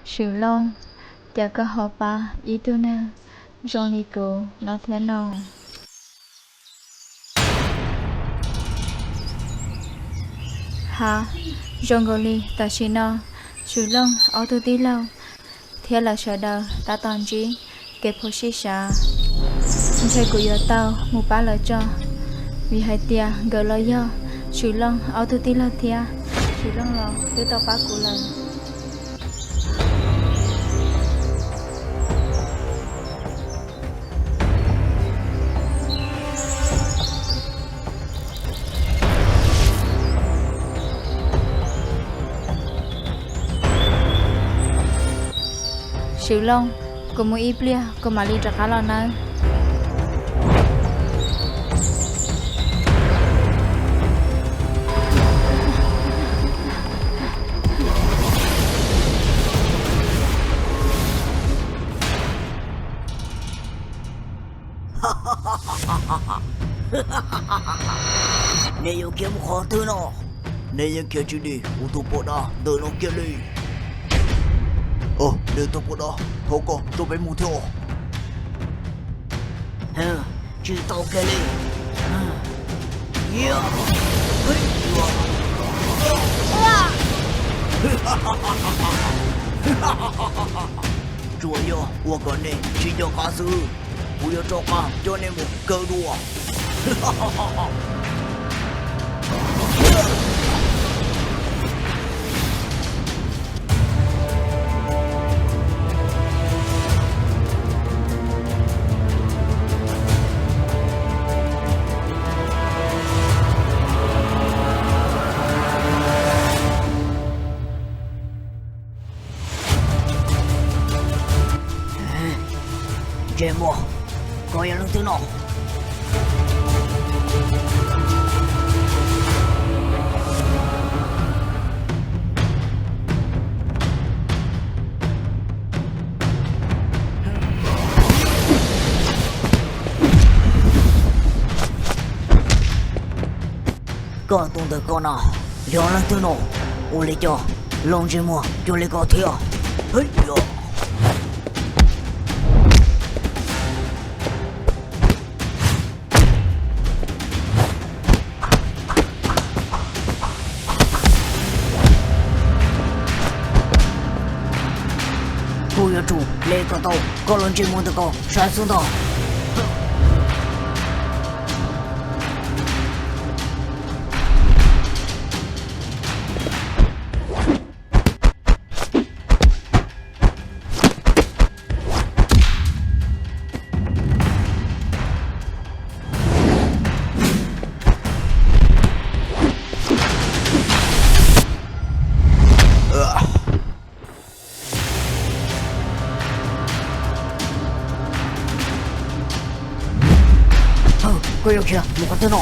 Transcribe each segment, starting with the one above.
Swm Looj, cas koj ho pab ib tug neeg zoo li kuv no thiab no? Ha, zoo nkaus li tam sim no Swm Looj ob tug tij laug thiab lawv sawv daws tab tom ntsib kev phom sij sav. Ntshe kuv yuav tau mus pab lawv tso, vim hais tias nkawd los yog Swm Looj ob tug tij laug thiab. Swm Looj los twb tau pab kuv lawm. Swm Looj, kuv mus ib pliag kuv mam li rov qab los nawb. Nej yuav khiav mus qhov twg no? Nej yeej khiav tsis dim kuv tus poj dab ntawm no kiag li. Nws tus poj dab thov koj coj peb mus thiab. Tsis tau kiag li. Tsuas yog ua kom nej tsis nco qab xwb, kuv yuav rov qab coj nej mus kaw dua. Ntsej muag, koj yog leej twg no? Koj tus ntawm koj no yog leej twg no? Ua li cas lub ntsej muag cuag li koj thiab? Kuv yuav tsum hle kom tau koj lub ntsej muag ntawm koj saib xwb ntag. Koj yuav khiav mus qhov twg no?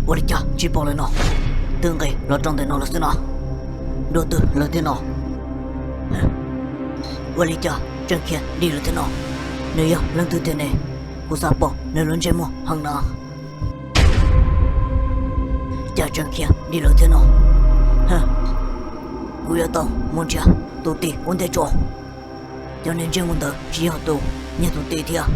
Ua li cas tsis pom lawm no? Twb nqis los rau ntawm no lawm xwb no. Dua twg lawm thiab no? Ua li cas tseem khiav dim lawm thiab no? Nws yog leej twg tiag ne? Kuv xav pom nws lub ntsej muag heev na. Cas tseem khiav dim lawm thiab no? Kuv yuav tau mus nrhiav tus tij ua ntej tso. Cov niag ntsej muag ntawd tsis yog tus nyiag tus tij thiab.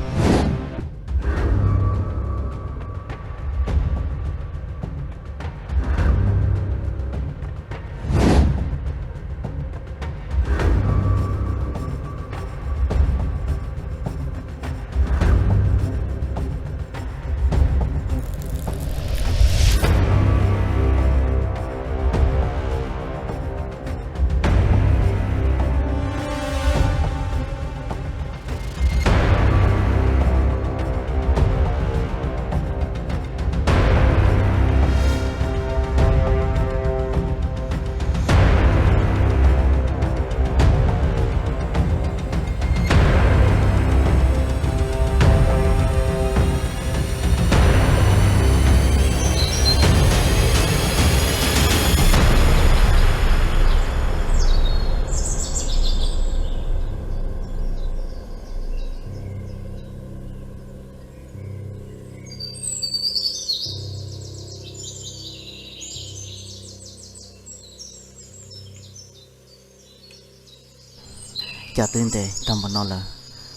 Cas twb ntev tag npaum no lawm,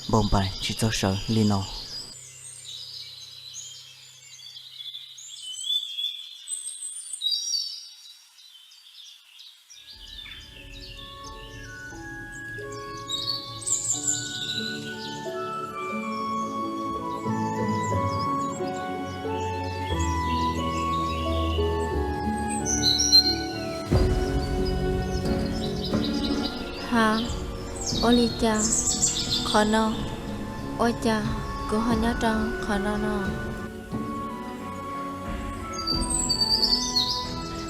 Npauj Npaim tsis txawj sawv li no. Ha, ua li cas qhov no, ua cas kuv ho nyob rau qhov no no?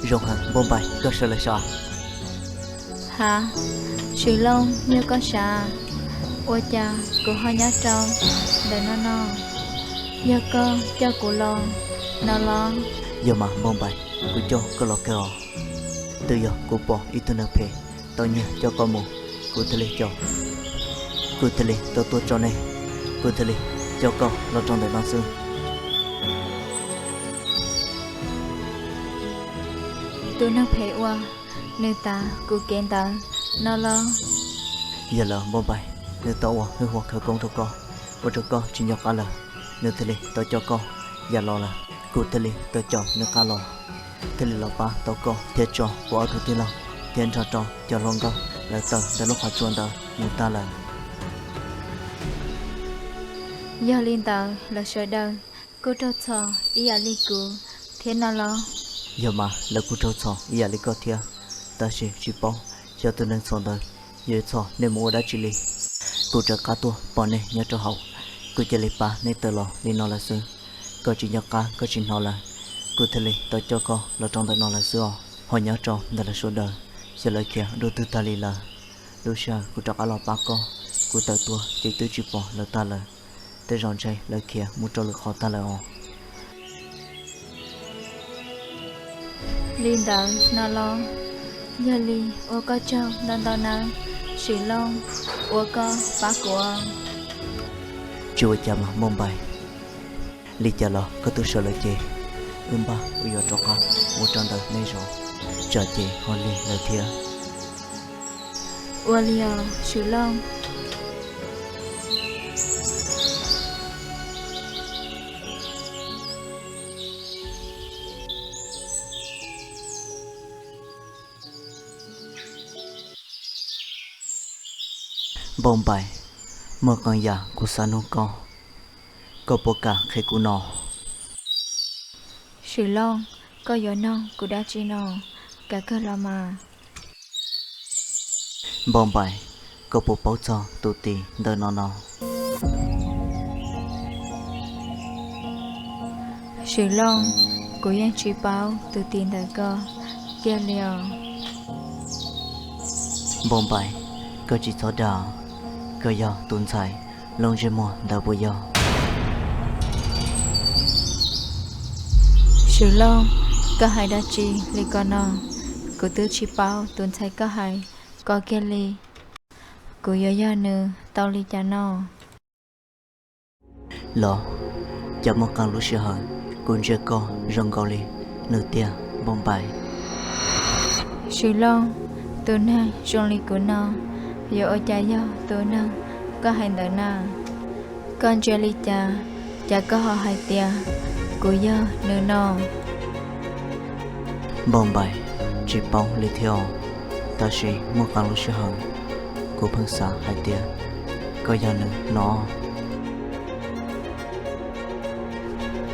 Zoo heev Npauj Npaim, koj sawv lawm sav? Ha, Swm Looj, yog koj sav, ua cas kuv ho nyob rau ntawm no no? Yog koj coj kuv los no los? Yog mas Npauj Npaim, kuv coj koj los kawg os. Twb yog kuv pom ib tug neeg phem tau nyiag coj koj mus, kuv thiaj li caum, kuv thiaj li tau tuaj tso nej, kuv thiaj li coj koj los rau ntawm no xwb. Tus neeg phem uas nws tav kuv kev ntawd no los? Yog lawm Npauj Npaim, nws tau ua hwj huam khawv koob rau koj, ua rau koj tsis nco qab lawm, nws thiaj li tau coj koj ya los lawm, kuv thiaj li tau caum nws qab los, thiaj li los pab tau koj thiab tso kuv ob tug tij laug thiab nrog rau cov hluas nkauj lawv tawm ntawm lub qhov tsua ntawd mus tag lawm. Yog li ntawd lawv sawv daws kuj raug txhom ib yam li kuv thiab no los? Yog mas lawv kuj raug txhom ib yam li koj thiab, tab sis tsis paub xyov tus neeg txhom ntawd yuav txhom nej mus ua dab tsi li. Kuv rov qab tuaj pom nej nyob rau hauv, kuv cia li pab nej tawm los li no lawm xwb. Koj tsis nco qab koj tsis hnov lawm, kuv thiaj li tau coj koj los rau ntawm no lawm xwb os. Ho nyob rau ntawm lawv sawv daws, xyov lawv khiav dua twg tag li lawm. Lub sij hawm kuv rov qab los pab koj, kuv tawm tuaj ces twb tsis pom lawv tag lawm. Tej zaum ntshe lawv khiav mus rau lwm qhov tag lawm os. Li ntawd no los? Yog li ua koj tsaug ntau ntau nawb Swm Looj, uas koj pab kuv. Tsis ua cas mas Npauj Npaim. Li cas los koj twb sawv lawm ces wb npaj wb yuav rov qab mus rau ntawm nej zos, tsam ces ho lig lawm thiab. Ua li os Swm Looj. Npauj Npaim, muaj qee yam kuv xav nug koj, koj puas kam qhia kuv no? Swm Looj, koj yuav nug kuv dab tsi no? Kam kawg los mas. Npauj Npaim, koj puas paub txog tus tis ntawm no no? Swm Looj, kuv yeej tsis paub tus tis ntawm koj kiag li os. Npauj Npaim, koj tsis txhob dag, koj yog tus ntxhais lub ntsej muag ntawd puas yog? Swm Looj, koj hais dab tsi li ko no? Kuv twb tsis paub tus ntxhais koj hais ko kiag li. Kuv yuav yog nws tau li cas no? Los, cas muaj qee lub sij hawm kuv ntsia koj zoo nkaus li nws tiag Npauj Npaim. Swm Looj, tus neeg zoo li kuv no yuav ua cas yog tus neeg koj hais ntawd na? Koj ntsia li cas, cas koj ho hais tias kuv yog nws no? Npauj Npaim, tsis paub li thiab, tab sis muaj qee lub sij hawm kuv pheej xav hais tias koj yog nws no.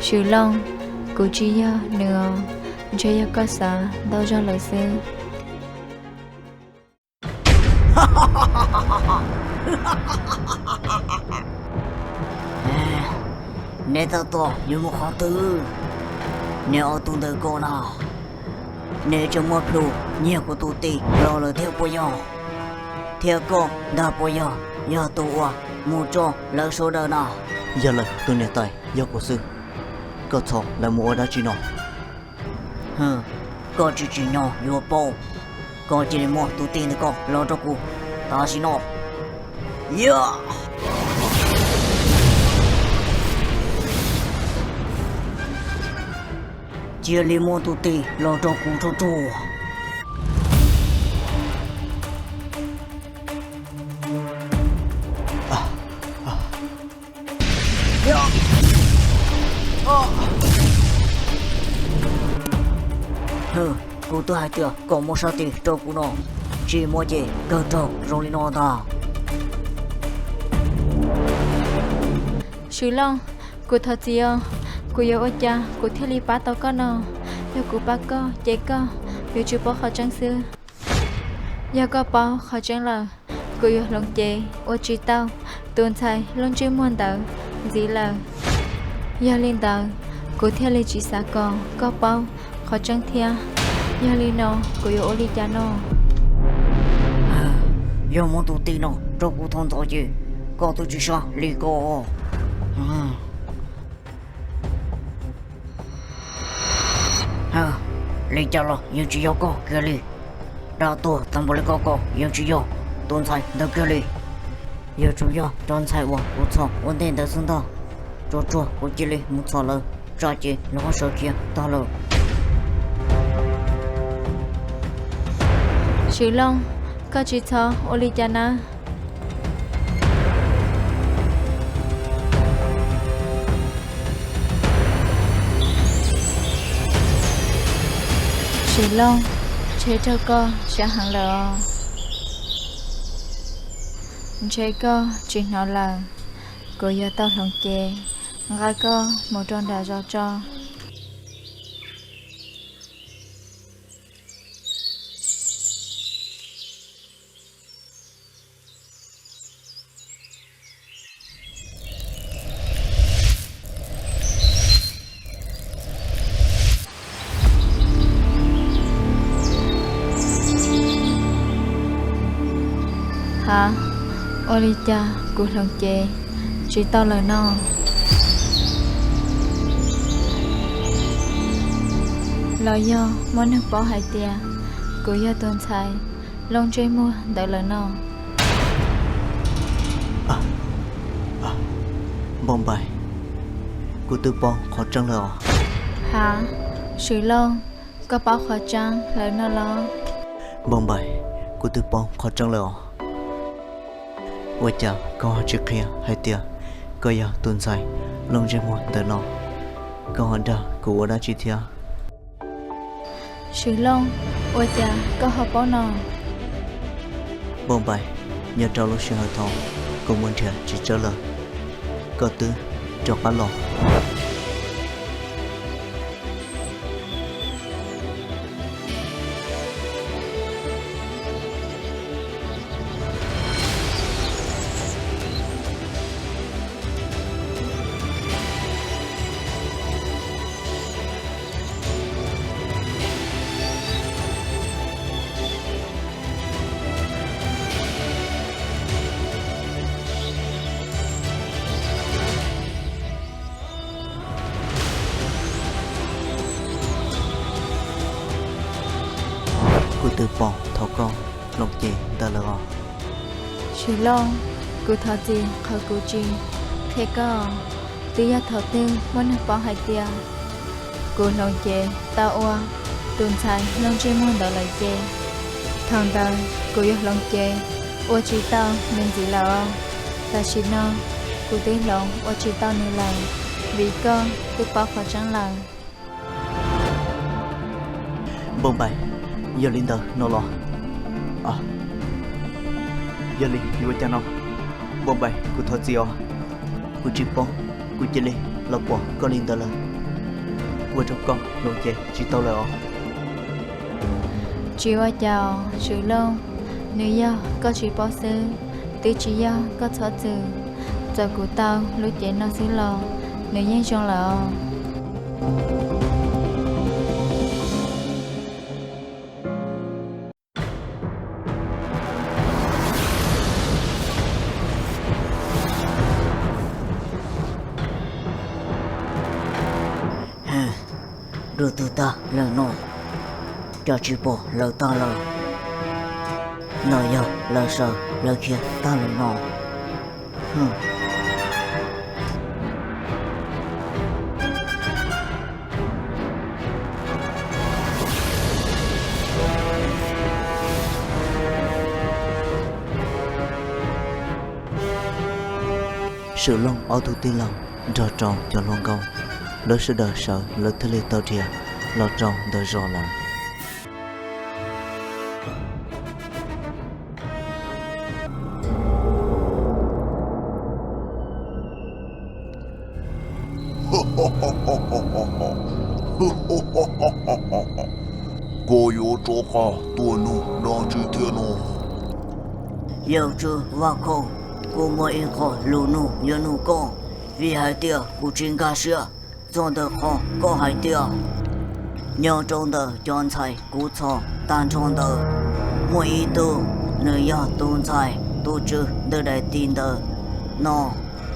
Swm Looj, kuv tsis yog nws os, ntshe yog koj xav ntau zog lawm xwb. Neb tab tom yuav mus qhov twg? Neb ob tug ntawm ko no, neb tseem muaj plhus nyiag kuv tus tis los lawm thiab puas yog? Thiab koj ntag puas yog, yog tus uas mus tso lawv sawv daws no? Yog lawm tus niam tais, yog kuv xwb. Koj txhom lawv mus ua dab tsi no? Koj tsis tsim nyog yuav paub, koj cia li muab tus tis ntawm koj los rau kuv tam sim no. Cia li muab tus tis los rau kuv tsuag tsuag. Kuv twb hais tias kom muab sab tes rau kuv no, tsis muab ces kawg raug zoo li no ntag. Swv Looj, kuv thov txim os, kuv yuav ua cas kuv thiaj li pab tau koj no? Yog kuv pab koj ces koj yuav tsis paub qhov tseeb xwb. Yog koj paub qhov tseeb lawm, kuv yuav hloov cev ua tsis tau tus ntxhais lub ntsej muag ntawd ntxiv lawm. Yog li ntawd, kuv thiaj li tsis xav kom koj paub qhov tseeb thiab. Yog li no, kuv yuav ua li cas no? Yog muab tus tij no rau kuv thaum ntxov ces koj twb tsis sab li ko. Li cas los yeej tsis yog koj kiag li. Dab tuag tag npaum li koj ko yeej tsis yog tus ntxhais ntawd kiag li. Yuav tsum yog cov ntxhais uas kuv txhom ua ntej ntawd xwb ntag. Tsuag tsuag kuv cia li mus txhom lawv tsam ces lawv ho sawv khiav tag lawm. Swv Looj, koj tsis txhob ua li cas nawb. Swv Looj, ntshe raug koj sab heev lawm os. Ntshe koj tsis hnov lawm, kuv yuav tau hloov cev nqa koj mus rau nram zos tso. Hav, ua li cas kuv hloov cev tsis tau lawm no? Los yog muaj neeg paub hais tias kuv yog tus ntxhais looj ntsej muag ntawd lawm no? Npauj Npaim, kuv twb paub qhov tseeb lawm os. Hav, Swv Looj, koj paub qhov tseeb lawm no los? Npauj Npaim, kuv twb paub qhov tseeb lawm os. Ua cas koj ho tsis qhia hais tias koj yog tus ntxhais looj ntsej muag ntawm no? Koj ho dag kuv ua dab tsi thiab? Swv Looj, ua cas koj ho paub no? Npauj Npaim, nyob rau lub sij hawm thaum kuv mus nrhiav txiv tsawb lawm, koj twb rov qab los. Kuv twb pom thaum koj hloov cev ntawd lawm os. Swv Looj, kuv thov txim qhov kuv tsis qhia koj. Twb yog thaum twg muaj neeg paub hais tias kuv hloov cev tau ua tus ntxhais looj ntsej muag ntawd lawm ces, thaum ntawd kuv yuav hloov cev ua tsis tau nws ntxiv lawm os. Tam sim no kuv twb hloov ua tsis tau nws lawm, vim koj twb paub qhov tseeb lawm. Npauj Npaim, yog li ntawd no los? Yog li yuav ua cas no? Npauj Npaim, kuv thov txim os. Kuv tsis paub, kuv cia li los pom koj li ntawd lawm, ua rau koj hloov cev tsis tau lawm os. Tsis ua cas, Swv Looj, nws yog koj tsis paub xwb, twb tsis yog koj txhob txwm. Txawm kuv tau lub cev no xwb los nws yeej zoo lawm os. Dua twg tag lawm no? Cas tsis pom lawv tag lawm? Ntawm yog lawv sawv lawv khiav tag lawm no. Swv Looj ob tug tij laug nrog rau cov hluas nkauj, lawv sawv daws sawv lawv thiaj li tau dhia los rau ntawm zos lawm. Koj yuav rov qab tuaj nug dab tsi thiab no? Yawm tswv Vaj Khauj, kuv muaj ib qho lus nug yuav nug koj, vim hais tias kuv tsis nkag siab txog ntawm qhov koj hais tias nyob rau ntawm cov ntxhais kuv txhom tag nrho ntawd, muaj ib tug nws yog tus ntxhais tus tswv ntawm daim tib ntawd no,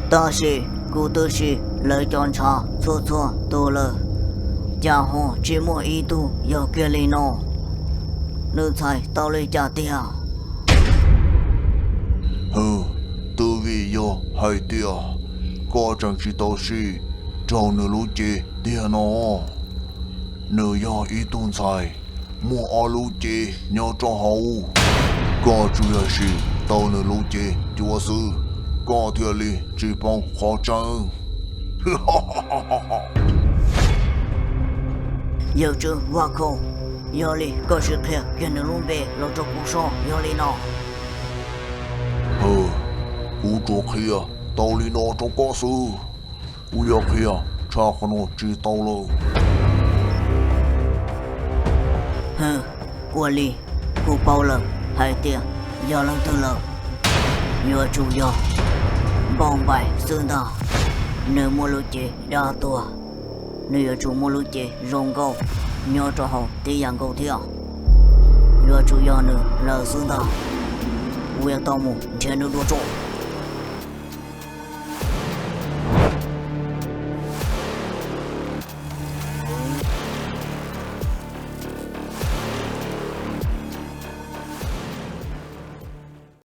tab sis kuv twb siv lawv cov ntshav txhua txhua tus lawm, cas ho tsis muaj ib tug yog kiag li no? Nws txhais tau li cas tiag? Hwm, twb vim yog hais tias koj tseem tsis tau sim raug nws lub cev tiag no. Nws yog ib tug ntxhais muaj ob lub cev nyob rau hauv. Koj tsuas yog sim tau nws lub cev cuav xwb, koj thiaj li tsis paub qhov tseeb. Yawm tswv Vaj Khauj, yog li koj sim qhia kiag nws lub npe los rau kuv soj yog li no. Hwm, kuv tsuas qhia tau li no rau koj xwb, kuv yuav qhia tshaj qhov no tsis tau lawm. Hwm, ua li, kuv paub lawm hais tias yog leej twg lawm. Yuav tsum yog Npauj Npaim xwb ntag. Nws muaj lub cev dab tuag, nws yuav tsum muaj lub cev zoo nkauj nyob rau hauv tib yam nkaus thiab. Yuav tsum yog nws lawm xwb ntag. Kuv yuav tau mus nrhiav nws dua tso.